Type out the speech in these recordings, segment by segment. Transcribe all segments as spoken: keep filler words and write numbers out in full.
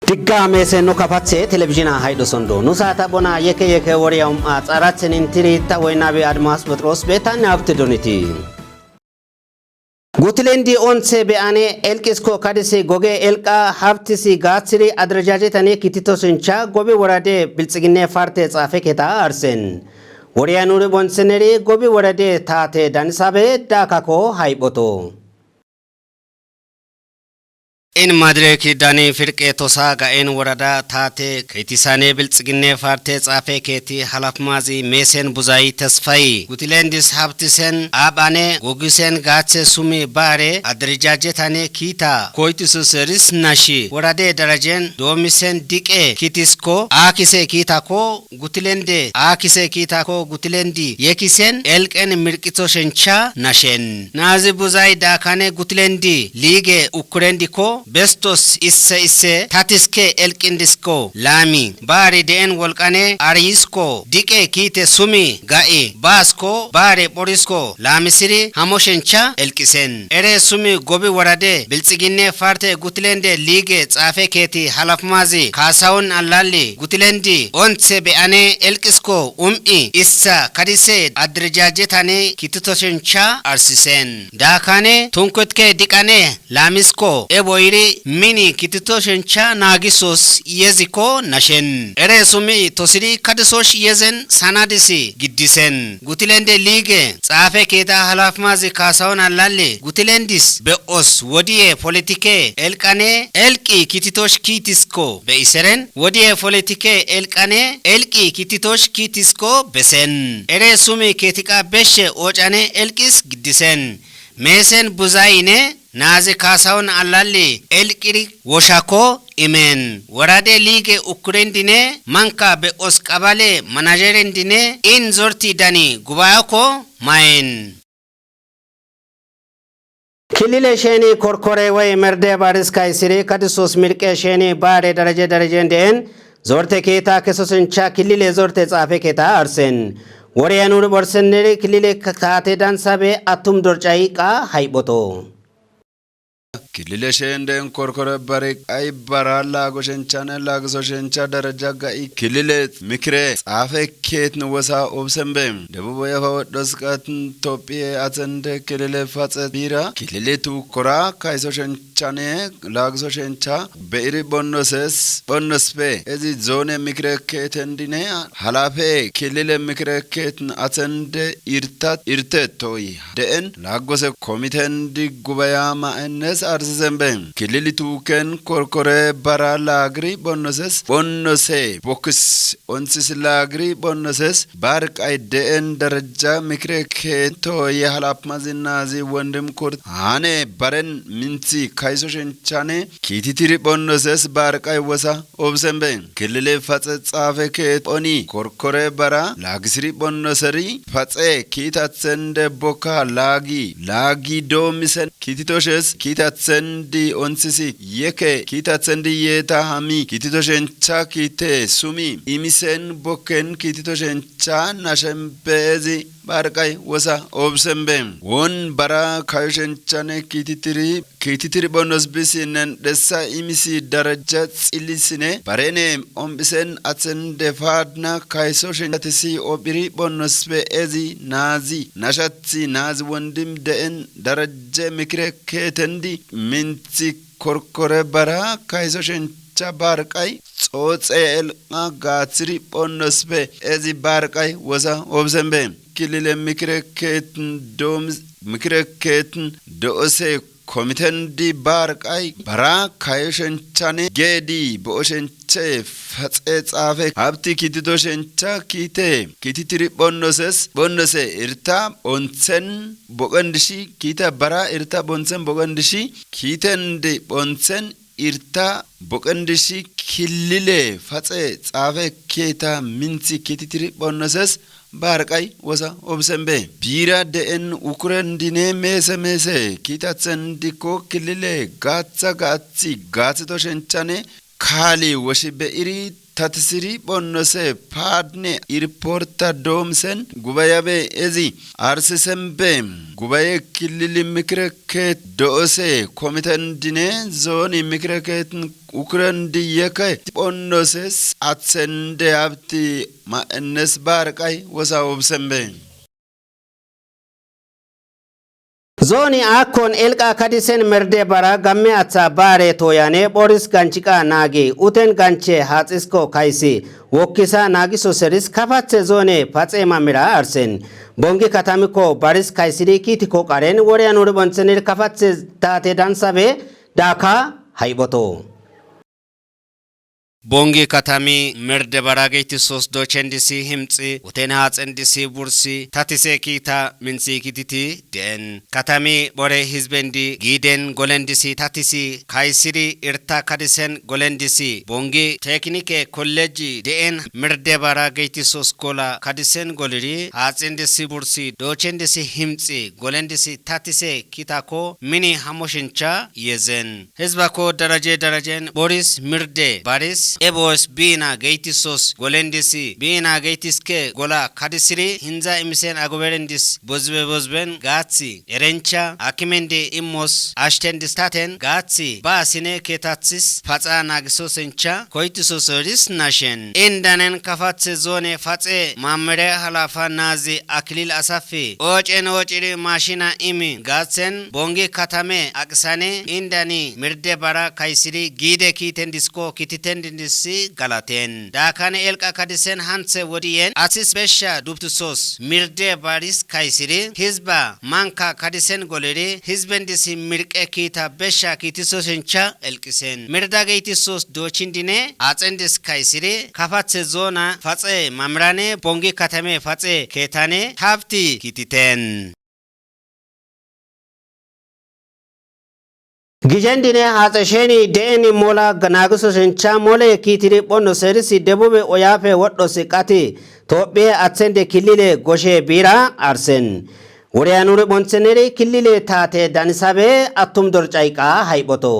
Digga meese nu kapathe telebizhina haydhosondo. Nu saata bona yeke yeke woriya um'a xarathen intiri ta woynabe Admas Phexros beetanne hafte doniti. Gutilendi onthe beyane elqisko kadisi goge elqa haftisi gaaththiri adrejajetane kitito sincha gobi worade bilxiginne parte xaafeketa arsen. Woriya nuri bontheneri gobi worade taate danisabe daakako hayphoto. In madirek dani firqe tosa ga'en worada taate keytisane bilxiginne parte xaafe keeti halafmazi meesen buzayi tesfayi gutilendis habtisen aabane gogisen gaathe sumi baare adrejajetane kiita koytisus eris nashi worade darajen doomisen diqe kitisko aakise kiitako gutilende aakise kiitako gutilendi yekisen elqen mirqitho shencha nashen. Naazi buzay daakane gutilendi liige ukkurendikko bestos isse isse tatiske elqindisko laami baari de'en wolqane ariyisko diqe kiite sumi ga'i baasko baare phorisko laamisiri hamo shencha elqisen. Ere sumi gobi worade bilxiginne parte gutilende liige xaafe keeti halafmazi kaasawun allalli gutilendi onthe beyane elqisko um'i issa kadise adrejajetane kitito shencha arsisen. Daakane tunketke diqane laamisko e boyiri mini kitito shencha naagisos yezikko nashen. Ere sumi tosiri kadisosh yezen sanadisi giddisen. Gutilende liige xaafe keeta halafmazi kaasawun allalli gutilendis be'os wodiye politike elqane elqi kititosh kiitisko be'iseren wodiye politike elqane elqi kititosh kiitisko besen. Ere sumi keetiqa beshe oocane elqis giddisen. Meesen buzayine naazi kaasawun allalli elqiri woshakko imen. Worade liige ukkurendine manka be'os qabale manajerendine in zorti dani gubayakko mayen. Kilile sheni korkore woy merde baris kaysiri kadisos mirqe sheni baare daraje darajen de'en zorte keeta keso sincha kilile zorte xaafe keeta arsen. Woriya nuri borsenneri kilile taate dansabe attum dorcayi qa hayphoto. Kilile shenden korkore bari qay bara laago shenchane laagiso shencha daraja ga'i kilile mikire xaafe keetin wosa obsenbe. Debube yafa wodhos qatin Tophiye athende kilile faxe biira kilile tuukkora kayso shenchane laagiso shencha be'iri bonnoses bonnospe. Ezi zoone mikire keetendine halafe kilile mikire keetin athende irta irte toy de'en laaggose komitendi gubaya ma'ennes arsisenbe. Kilili tuuken korkore bara laagiri bonnoses bonnose bokkis onsis laagiri bonnoses barqay de'en daraja mikire keeto ye halapmazi naazi wondim kurt hane baren minthi kayso shenchane kiititiri bonnoses barqay wosa obsenbe. Kilile faxe xaafe keet oni korkore bara laagisiri bonnoseri faxe kiitathende bokka laagi laagi doomisen kiititoshes kiitathendi onthisi yeke kiitathendi yeeta hami kiititoshencha kiite sumi imisen bokken kiititoshencha nashen be'ezi barqay wosa obsenbe. Won bara kayo shenchane kiititiri kiititiri bonnos bisi nen dhessa imisi daraja xillisine barene ombisen athende faadna kayso shenchatisi ophiri bonnospe ezi naazi nashathi naazi wondim de'en daraje mikire keetendi minthi korkore bara kayso shencha barqay xooxe elqa gaaththiri bonnospe ezi barqay wosa obsenbe. Kilile mikire keetin doomis mikire keetin do'ose komitendi barqay bara kayo shenchane geedi bo'o shenche faxe xaafe habti kiitito shencha kiite kiititiri bonnoses bonnose irta onthen boqendishi kiita bara irta bonthen boqendishi kiitendi bonthen irta boqendishi kilile faxe xaafe keeta minthi kiititiri bonnoses barqay wosa obsenbe. Biira de'en ukurendine meese meese kiitathen dikko kilile gaaththa gaathi gaaththito shenchane kaali woshi be'iri tatisiri phonnose paadne irporta doomsen gubayabe ezi arsisenbe. Gubaye killili mikire keet do'ose komiten dine zooni mikire keetin ukuren diyeke phonnoses atsende abti ma'ennes barqay wosa obsenbe. Zooni akkon elqa kadisen merde bara gamme atha bare toyane boris ganchiqa nagi uten ganche haxisko kaysi wokkisa nagiso seris kafathe zoone paxe mamira arsen bongi katamiko baris kaysidi kitiko qaren wore anuri bonthenir kafathe tate dansabe daka hayboto. Bongi katami merde bara geyti sos dochendisi himxi uten haxendisi bursi tatise kiita minthi kititi den. Katami bore hizbendi giiden golendisi tatisi kaysiri irta kadisen golendisi bongi teknike koleji den merde bara geyti sos gola kadisen goliri haxendisi bursi dochendisi himxi golendisi tatise kitako mini hamoshincha yezen. Hizbako daraje darajen boris mirde baris ebos bina geytisos golendisi bina geytiske gola kadisiri hinza imisen agoberendis bozbe bozben gaathi erencha akimende immos ashtendistaten gaathi ba sine keetathis paxa naagisosencha koytisosoris nashen. Indanen kafathe zoone faxe mamere halafa naazi akilil asafi oocen oociri mashina imi gaathen bongi katame aqisane indani mirde bara kaysiri giide kiiten disko kititen dindisi galaten. Daakane elqa kadisen hanthe wodiyen asis besha dubtusos mirde baris kaysiri hizba manka kadisen goleri hizbendisi mirqe kiita besha kiitisosincha elqisen. Mirda geytisos dochindine axendis kaysiri kafathe zoona faxe mamirane bongi katame faxe keetane habti kiititen. Gijendine haxe sheni de'eni mola naagisosincha mole kiitiri phonno seerisi debube oyafe wodhosi qati Tophiye athende killile goshe biira arsen. Wore anuri bontheneri killile tate danisabe attum dorcayqa hayboto.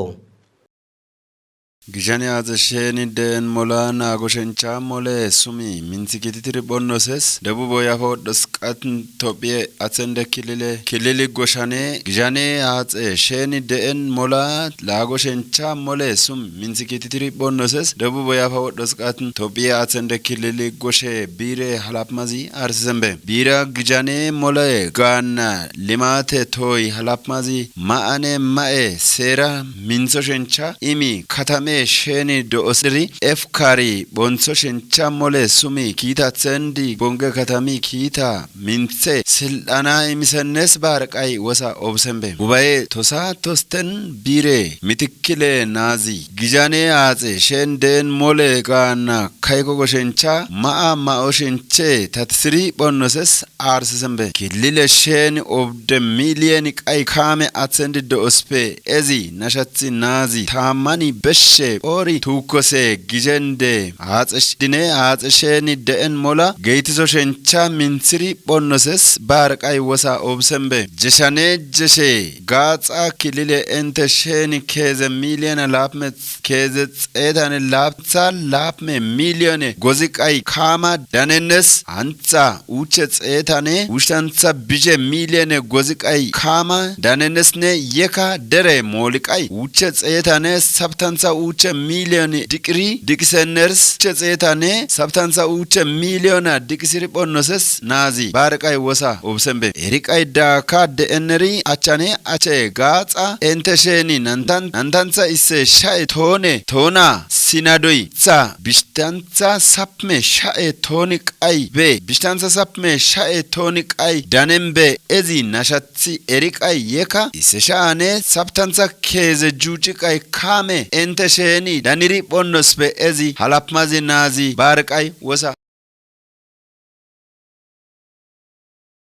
Gijane axe sheni de'en mola naagoshencha mole sumi minthi kititiri phonnoses debube oyafe wodhos qatin Tophiye athende killile killili goshane gijane axe sheni de'en mola laagoshencha mole sum minthi kititiri phonnoses debube oyafe wodhos qatin Tophiye athende killili goshe biire halapmazi arsisenbe. Biira gijane mole gaanna limate toy halapmazi ma'ane ma'e seera minthoshencha imi katame sheni do'osiri efkari bonthoshencha mole sumi kiita thendi bonge katami kiita minthe sil'ana imisennes barqay wosa obsenbe. Gubaye tosa tosten biire mitikkile naazi gijane axe shen de'en mole gaanna kayko goshencha ma'a ma'oshenche tatisiri phonnoses arsisenbe. Killile sheni obde miliyeni qay kaame athendi do'ospe ezi nashathi naazi taammani beshe phori tuukkose gijende axe sh-, dine axe sheni de'en mola geytiso shencha minthiri phonnoses barqay wosa obsenbe. Jeshane jeshe gaaxa killile ente sheni keeze miliyena laapme keeze xeetane laaptha laapme miliyone gozi qay kaama danennes hantha uuche xeetane ushtantha bishe miliyone gozi qay kaama danennesne yeka dere mooli qay uuche xeetane sabtantha uuche miliyone diqiri diqisenners uuche xeetane sabtantha uuche miliyona diqisiri phonnoses naazi barqay wosa obsenbe. Eriqay daaka de'enneri achane ache gaaxa ente sheni nantan nantantha isse sha'e toone toona sinadoy tha bishtantha sapme sha'e tooni qay be bishtantha sapme sha'e tooni qay danen be ezi nashathi eriqay yeka isse sha'ane sabtantha keeze juuci qay kaame ente sheni daniri phonnospe ezi halapmazi naazi barqay wosa.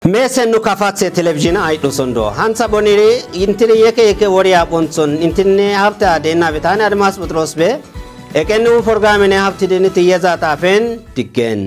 Meesen nu kafathe televizhin aydhusondo hantha boniri intiri yeke yeke woriya phonthon intinne habta deenna bitane admas phuxirosbe eqennu programene habti deniti yeza xaafen diggen.